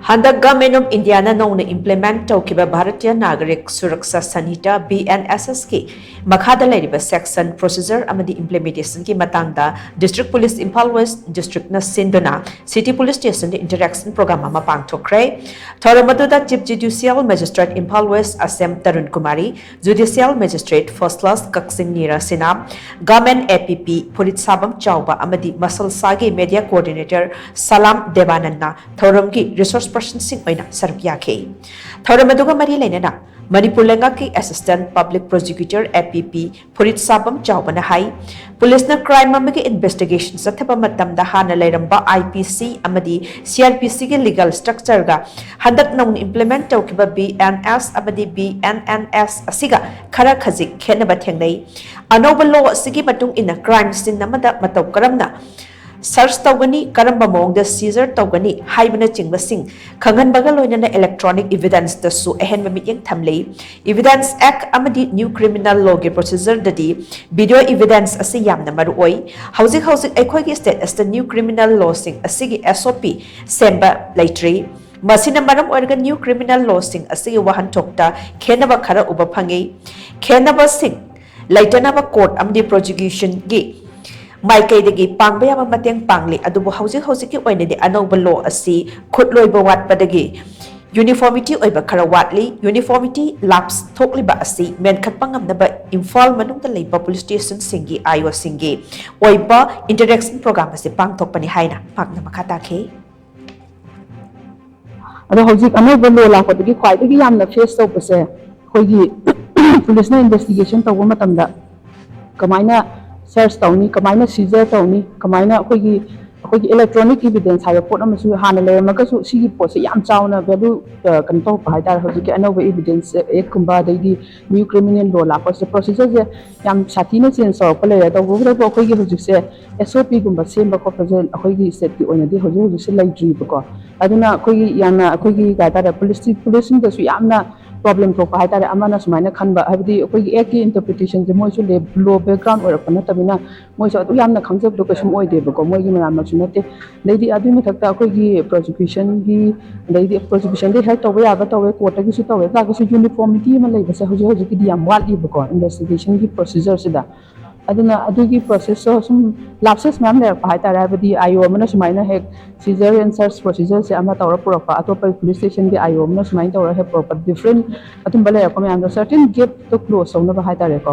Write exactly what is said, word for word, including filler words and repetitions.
ꯍꯟꯗꯛ Government of Indiaꯅ ꯅꯧꯅ implement ꯇꯧꯈꯤꯕ Bharatiya Nagarik Suraksha Sanhita, B N S S ꯀꯤ ꯃꯈꯥꯗ ꯂꯩꯔꯤꯕ section, procedure ꯑꯃꯗꯤ implementationꯒꯤ ꯃꯇꯥꯡꯗ District Police Imphal West Districtꯅ ꯁꯤꯟꯗꯨꯅ City Police Stationꯗ interaction program ꯑꯃ ꯄꯥꯡꯊꯣꯛꯈ꯭ꯔꯦ꯫ ꯊꯧꯔꯝ ꯑꯗꯨꯗ Chief Judicial Magistrate Imphal West Assam Tarun Kumari, Judicial Magistrate First Class Kakching Nira Sinha, Government A P P ꯐꯨꯔꯤꯠ ꯁꯥꯐꯝ ꯆꯥꯎꯕ ꯑꯃꯗꯤ ꯃꯁꯜꯁꯥꯒꯤ Media Coordinator Salam Devananna ꯊꯧꯔꯝꯒꯤ resource personꯁꯤꯡ ꯑꯣꯏꯅ ꯁꯔꯨꯛ ꯌꯥꯈꯤ꯫ ꯊꯧꯔꯝ ꯑꯗꯨꯒ ꯃꯔꯤ ꯂꯩꯅꯅ ꯃꯅꯤꯄꯨꯔ ꯂꯩꯉꯥꯛꯀꯤ Assistant Public Prosecutor, A P P ꯐꯨꯔꯤꯠ ꯁꯥꯐꯝ ꯆꯥꯎꯕꯅ ꯍꯥꯏ, ꯄꯨꯂꯤꯁꯅ crime ꯑꯃꯒꯤ investigation ꯆꯠꯊꯕ ꯃꯇꯝꯗ ꯍꯥꯟꯅ ꯂꯩꯔꯝꯕ I P C ꯑꯃꯗꯤ C R P Cꯒꯤ legal structureꯒ ꯍꯟꯗꯛ ꯅꯧꯅ implement ꯇꯧꯈꯤꯕ B N S ꯑꯃꯗꯤ B N N S ꯑꯁꯤꯒ ꯈꯔ ꯈꯖꯤꯛ ꯈꯦꯠꯅꯕ ꯊꯦꯡꯅꯩ꯫ ꯑꯅꯧꯕ law ꯑꯁꯤꯒꯤ ꯃꯇꯨꯡ ꯏꯟꯅ crime scene ꯑꯃꯗ ꯃꯇꯧ ꯀꯔꯝꯅ search ꯇꯧꯒꯅꯤ, ꯀꯔꯝꯕ ꯃꯑꯣꯡꯗ seizure ꯇꯧꯒꯅꯤ ꯍꯥꯏꯕꯅꯆꯤꯡꯕꯁꯤꯡ ꯈꯪꯍꯟꯕꯒ ꯂꯣꯏꯅꯅ electronic evidenceꯇꯁꯨ ꯑꯍꯦꯟꯕ ꯃꯤꯠꯌꯦꯡ ꯊꯝꯂꯤ꯫ Evidence Act ꯑꯃꯗꯤ New Criminal Lawꯒꯤ procedureꯗꯗꯤ video evidence ꯑꯁꯤ ꯌꯥꯝꯅ ꯃꯔꯨ ꯑꯣꯏ꯫ ꯍꯧꯖꯤꯛ ꯍꯧꯖꯤꯛ ꯑꯩꯈꯣꯏꯒꯤ state ꯑꯁꯤꯗ New Criminal Lawꯁꯤꯡ ꯑꯁꯤꯒꯤ S O P ꯁꯦꯝꯕ ꯂꯩꯇ꯭ꯔꯤ꯫ ꯃꯁꯤꯅ ꯃꯔꯝ ꯑꯣꯏꯔꯒ New Criminal Lawꯁꯤꯡ ꯑꯁꯤꯒꯤ ꯋꯥꯍꯟꯊꯣꯛꯇ ꯈꯦꯟꯅꯕ ꯈꯔ ꯎꯕ ꯐꯪꯉꯤ꯫ ꯈꯦꯟꯅꯕꯁꯤꯡ ꯂꯩꯇꯅꯕ court ꯑꯃꯗꯤ prosecutionꯒꯤ ꯃꯥꯏꯀꯩꯗꯒꯤ ꯄꯥꯡꯕ ꯌꯥꯕ ꯃꯇꯦꯡ ꯄꯥꯡꯂꯤ꯫ ꯑꯗꯨꯕꯨ ꯍꯧꯖꯤꯛ ꯍꯧꯖꯤꯛꯀꯤ ꯑꯣꯏꯅꯗꯤ ꯑꯅꯧꯕ law ꯑꯁꯤ ꯈꯨꯠꯂꯣꯏꯕ ꯋꯥꯠꯄꯗꯒꯤ uniformity ꯑꯣꯏꯕ ꯈꯔ ꯋꯥꯠꯂꯤ꯫ Uniformity lapse ꯊꯣꯛꯂꯤꯕ ꯑꯁꯤ ꯃꯦꯟꯈꯠꯄ ꯉꯝꯅꯕ ꯏꯝꯐꯥꯜ ꯃꯅꯨꯡꯗ ꯂꯩꯕ police stationꯁꯤꯡꯒꯤ I Oꯁꯤꯡꯒꯤ ꯑꯣꯏꯕ interaction program ꯑꯁꯤ ꯄꯥꯡꯊꯣꯛꯄꯅꯤ ꯍꯥꯏꯅ ꯃꯍꯥꯛꯅ ꯃꯈꯥ ꯇꯥꯈꯤ꯫ ꯑꯗꯣ ꯍꯧꯖꯤꯛ ꯑꯅꯧꯕ law ꯂꯥꯛꯄꯗꯒꯤ ꯈ꯭ꯋꯥꯏꯗꯒꯤ ꯌꯥꯝꯅ face ꯇꯧꯕꯁꯦ ꯑꯩꯈꯣꯏꯒꯤ policeꯅ investigation ꯇꯧꯕ ꯃꯇꯝꯗ ꯀꯃꯥꯏꯅ search ꯇꯧꯅꯤ, ꯀꯃꯥꯏꯅ seizure ꯇꯧꯅꯤ, ꯀꯃꯥꯏꯅ ꯑꯩꯈꯣꯏꯒꯤ ꯑꯩꯈꯣꯏꯒꯤ electronic evidence ꯍꯥꯏꯕ ꯄꯣꯠ ꯑꯃꯁꯨ ꯍꯥꯟꯅ ꯂꯩꯔꯝꯃꯒꯁꯨ ꯁꯤꯒꯤ ꯄꯣꯠꯁꯦ ꯌꯥꯝ ꯆꯥꯎꯅ value ꯀꯩꯅꯣ ꯇꯧꯔꯛꯄ ꯍꯥꯏꯇꯥꯔꯦ꯫ ꯍꯧꯖꯤꯛꯀꯤ ꯑꯅꯧꯕ Evidence Actꯀꯨꯝꯕ ꯑꯗꯩꯗꯤ New Criminal Law ꯂꯥꯛꯄꯁꯦ procedureꯁꯦ ꯌꯥꯝ ꯁꯥꯊꯤꯅ change ꯇꯧꯔꯛꯄ ꯂꯩꯔꯦ꯫ ꯇꯧꯕꯇꯕꯨ ꯑꯩꯈꯣꯏꯒꯤ ꯍꯧꯖꯤꯛꯁꯦ S O Pꯒꯨꯝꯕ ꯁꯦꯝꯕ ꯈꯣꯠꯄꯁꯦ ꯑꯩꯈꯣꯏꯒꯤ stateꯀꯤ ꯑꯣꯏꯅꯗꯤ ꯍꯧꯖꯤꯛ ꯍꯧꯖꯤꯛꯁꯦ ꯂꯩꯇ꯭ꯔꯤꯕꯀꯣ꯫ ꯑꯗꯨꯅ ꯑꯩꯈꯣꯏꯒꯤ ꯌꯥꯝꯅ ꯑꯩꯈꯣꯏꯒꯤ ꯀꯩ ꯍꯥꯏꯇꯥꯔꯦ police policeꯁꯤꯡꯗꯁꯨ ꯌꯥꯝꯅ ꯄ꯭ꯔꯣꯕ꯭ꯂꯦꯝ ꯊꯣꯛꯄ ꯍꯥꯏꯇꯥꯔꯦ꯫ ꯑꯃꯅ ꯁꯨꯃꯥꯏꯅ ꯈꯟꯕ, ꯍꯥꯏꯕꯗꯤ ꯑꯩꯈꯣꯏꯒꯤ ꯑꯦꯛꯀꯤ ꯏꯟꯇꯔꯄ꯭ꯔꯤꯇꯦꯁꯟꯁꯦ ꯃꯣꯏꯁꯨ ꯂꯣ ꯕꯦꯛꯒ꯭ꯔꯥꯎꯟ ꯑꯣꯏꯔꯛꯄ ꯅꯠꯇꯕꯅꯤꯅ ꯃꯣꯏꯁꯨ ꯑꯗꯨ ꯌꯥꯝꯅ ꯈꯪꯖꯕꯗꯣ ꯀꯩꯁꯨꯝ ꯑꯣꯏꯗꯦꯕꯀꯣ, ꯃꯣꯏꯒꯤ ꯃꯅꯥꯃꯛꯁꯨ ꯅꯠꯇꯦ꯫ ꯑꯗꯩꯗꯤ ꯑꯗꯨꯒꯤ ꯃꯊꯛꯇ ꯑꯩꯈꯣꯏꯒꯤ ꯄ꯭ꯔꯣꯁꯤꯀ꯭ꯌꯨꯁꯟꯒꯤ, ꯑꯗꯩꯗꯤ ꯄ꯭ꯔꯣꯁꯤꯀ꯭ꯌꯨꯁꯟꯗꯒꯤ ꯍꯦꯜꯞ ꯇꯧꯕ ꯌꯥꯕ ꯇꯧꯋꯦ, ꯀꯣꯔꯠꯇꯒꯤꯁꯨ ꯇꯧꯋꯦ, ꯑꯗꯨ ꯇꯥꯔꯒꯁꯨ ꯌꯨꯅꯤꯐꯣꯔꯃꯤꯇꯤ ꯑꯃ ꯂꯩꯕꯁꯦ ꯍꯧꯖꯤꯛ ꯍꯧꯖꯤꯛꯀꯤꯗꯤ ꯌꯥꯝ ꯋꯥꯠꯂꯤꯕꯀꯣ ꯏꯟꯚꯦꯁꯇꯤꯒꯦꯁꯟꯒꯤ ꯄ꯭ꯔꯣꯁꯤꯖꯔꯁꯤꯗ꯫ ꯑꯗꯨꯅ ꯑꯗꯨꯒꯤ ꯄ꯭ꯔꯣꯁꯦꯁꯇꯣ ꯁꯨꯝ ꯂꯥꯞꯁꯦꯁ ꯃꯌꯥꯝ ꯂꯩꯔꯛꯄ ꯍꯥꯏꯇꯥꯔꯦ꯫ ꯍꯥꯏꯕꯗꯤ ꯑꯥꯏ ꯑꯣ ꯑꯃꯅ ꯁꯨꯃꯥꯏꯅ ꯍꯦꯛ ꯁꯤꯖꯔ ꯑꯦꯟ ꯁꯔꯆ ꯄ꯭ꯔꯣꯁꯤꯖꯔꯁꯦ ꯑꯃ ꯇꯧꯔ ꯄꯨꯔꯛꯄ, ꯑꯇꯣꯞꯄ ꯄꯨꯂꯤꯁ ꯁ꯭ꯇꯦꯁꯟꯒꯤ ꯑꯥꯏ ꯑꯣ ꯑꯃꯅ ꯁꯨꯃꯥꯏꯅ ꯇꯧꯔ ꯍꯦꯛ ꯄꯨꯔꯛꯄ, ꯗꯤꯐ꯭ꯔꯦꯟ ꯑꯗꯨꯝꯕ ꯂꯩꯔꯛꯄ ꯃꯌꯥꯝꯗꯣ ꯁꯔꯇꯦꯟ ꯒꯦꯞꯇꯣ ꯀ꯭ꯂꯣꯖ ꯇꯧꯅꯕ ꯍꯥꯏꯇꯥꯔꯦꯀꯣ꯫